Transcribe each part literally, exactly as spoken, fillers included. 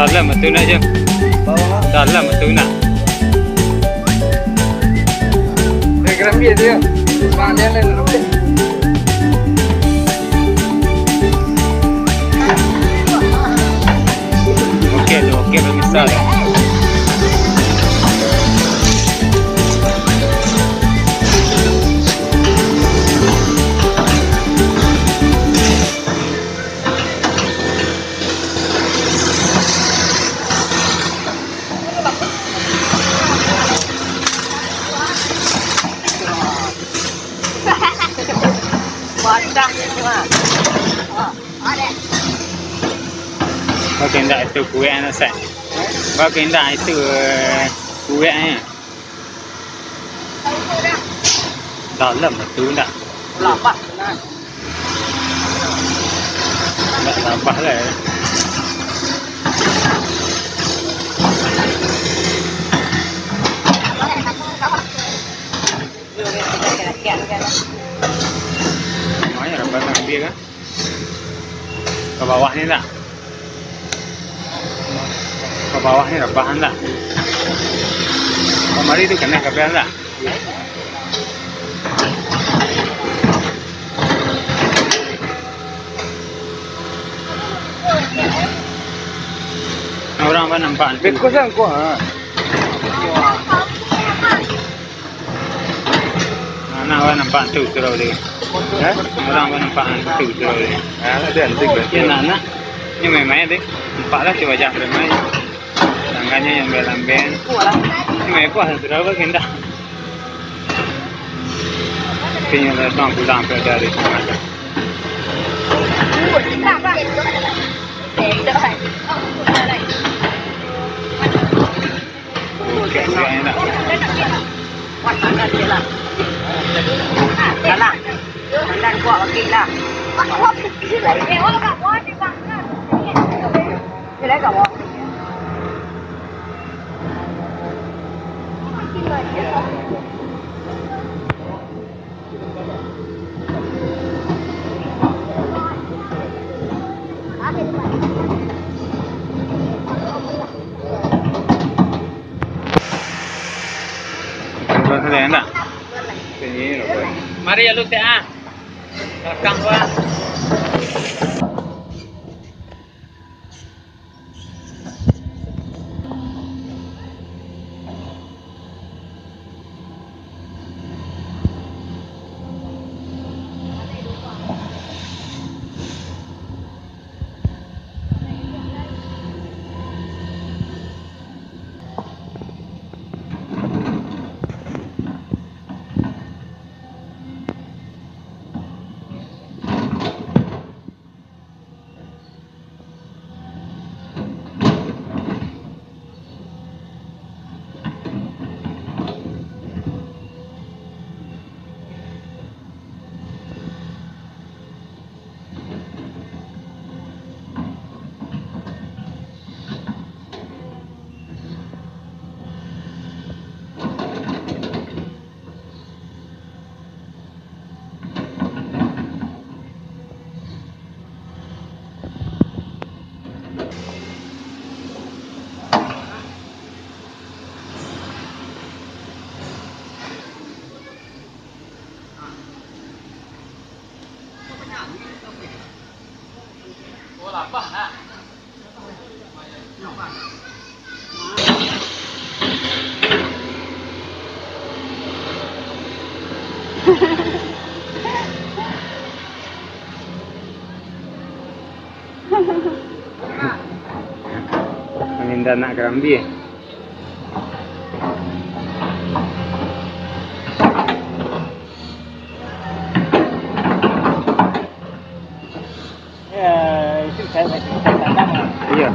Dalam tu nak je. Bawah. Dalam tu nak. Background dia tu, ya. Semangat dia lain. Okey tu, okey, pemirsa tu. Batang ni mah. Baa indak itu kuek nak, Sat? Baa indak itu, eh, kuek ni? Dalam tu nak. Lapah, nah. Nak lapah lah, eh. Lumayan, rabah nak ambil kan? Ka bawah ni ndak? Ka bawah ni rabah ndak? Kamari tu kanai kabel ndak? Urang baa nampak tu? Beko sangko, ha. Nah, nah, urang nampak tu surau dia. Ha? Urang baa nampak tu surau dia. Ha, ada antik lah. Ya, nah, nah. Ni main-main deh. Nampak lah si wajah preman. Tangganya yang belamben. Ni main kuah surau apa, kendak? Kayaknya datang pulang ke dari sana. Okey, okey, enak. Wah, tangan dia lah. Jalan. Tangan kuat, okey lah. Dia lagi kat bawah. Mari, alun, Tek, ah. Belakang, Pak. Minta nak karambia. Ya, itu saya, saya, saya, saya, saya. Iya.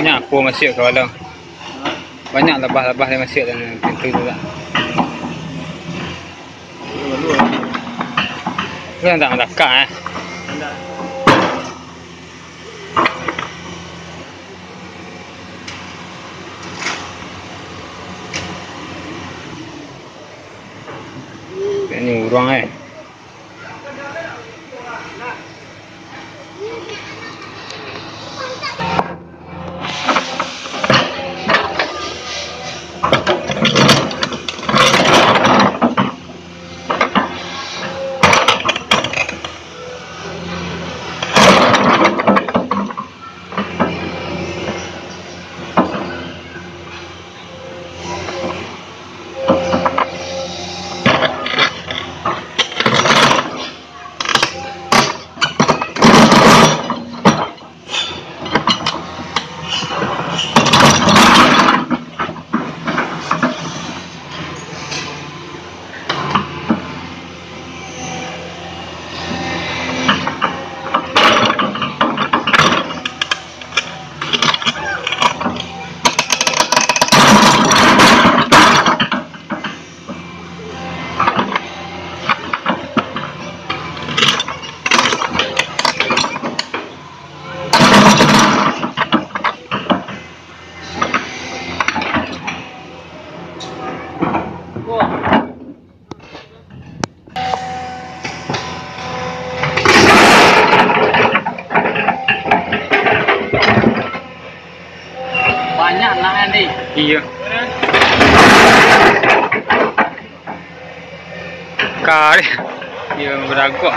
Banyak apo masuak ka dalam. Banyak labah-labah yang masuak dalam pintu tu tak. Itu yang tak melekat eh. Ini urang eh. Banyak lah ni. Iya. Kari. Iya, beragak.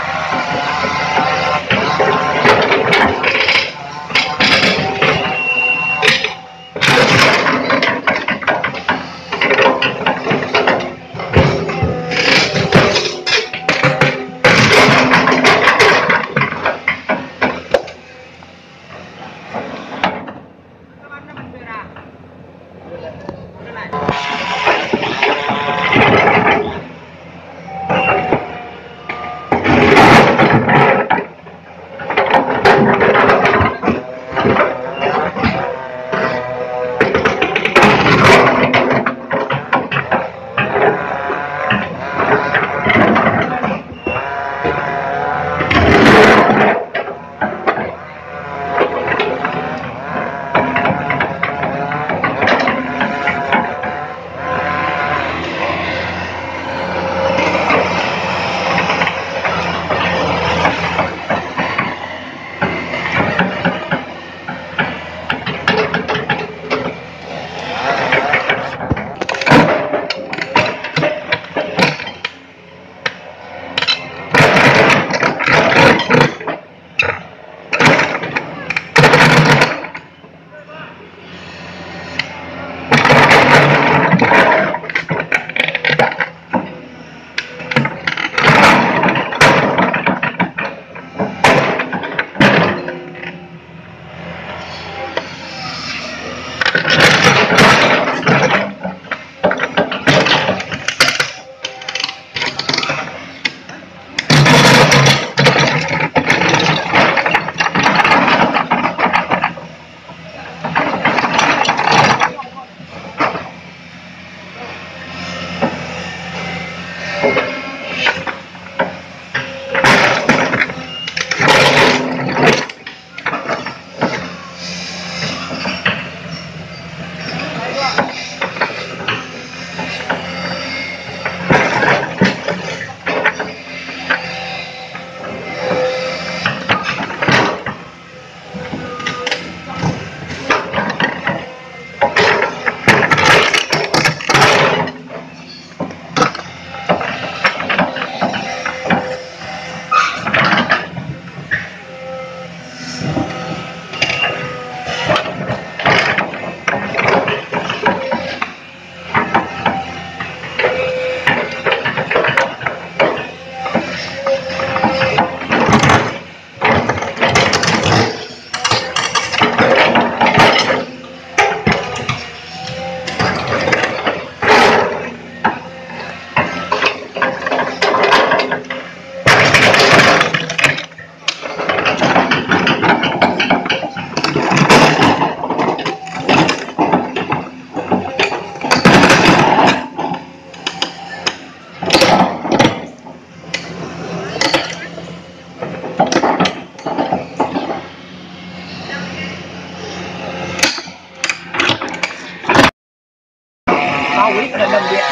Tahu ni kadang-kadang dia.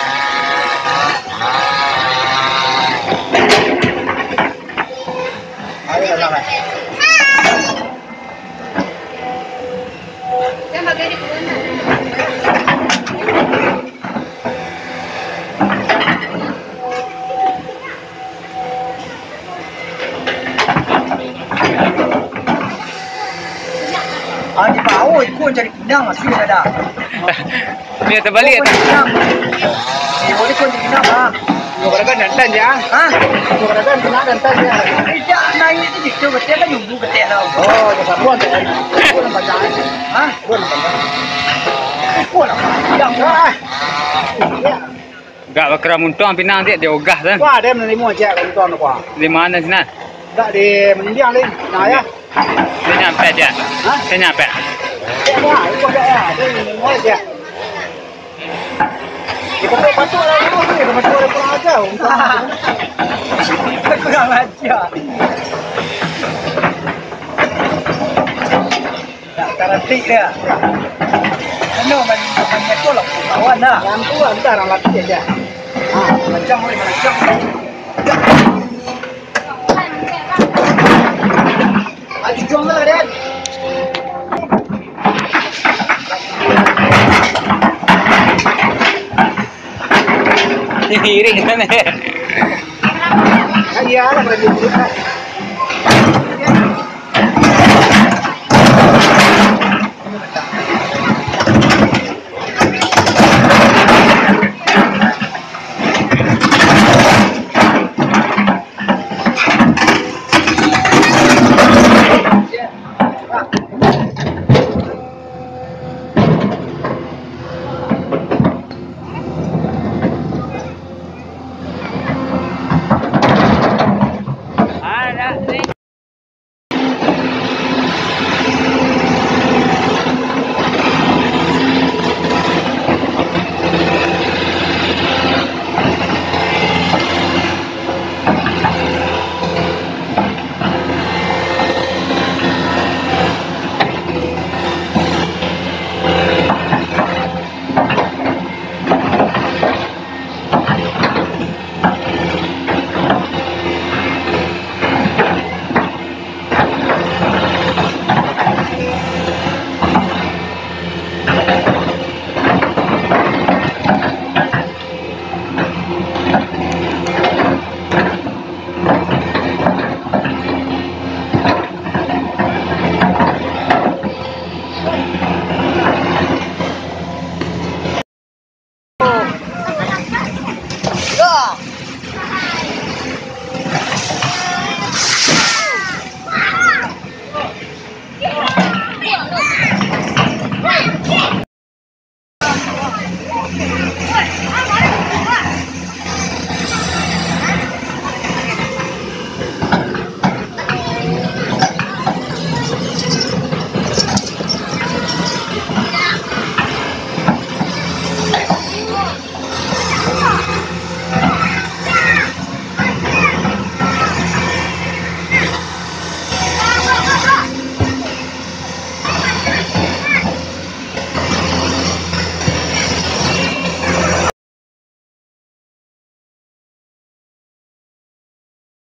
Ayo, dalam, eh. Ah, di bawah ikut cari pinang, masih ada. Dia terbalik. Ikut pinang. Eh, boleh ikut pinang, ah. Ikut kadang-kadang dantan je, ah. Hah? Ikut kadang-kadang pinang dantan je. Tidak, naik itu gitu, betul kan nunggu betul tau. Oh, ke sabuan tu kan? Ikut lah panjang. Hah? Ikut lah panjang. Ikut lah panjang. Ah. Ya. Gak bakara muntuang pinang, Cik, dia ogah tu. Wah, dia menerima, Cik, muntuang tu, wah. Di mana sini? Gak di Mendiang, Lin. Nah, ya. Dia nyampe, Cik. Hah? Dia nyampe. Cik, wah, itu ada, ya. Dia menerima, Cik. Dia patut, patut lah, dia patut, dia kurang ajar. Kurang ajar. Tak karatik dia. Ano, main, main betul lah. Kawan dah. Yang tu lah, kita orang latih aja. Ha, macam, macam. Aju juang lah, Dan. Iring kan, eh? Iya lah, berarti.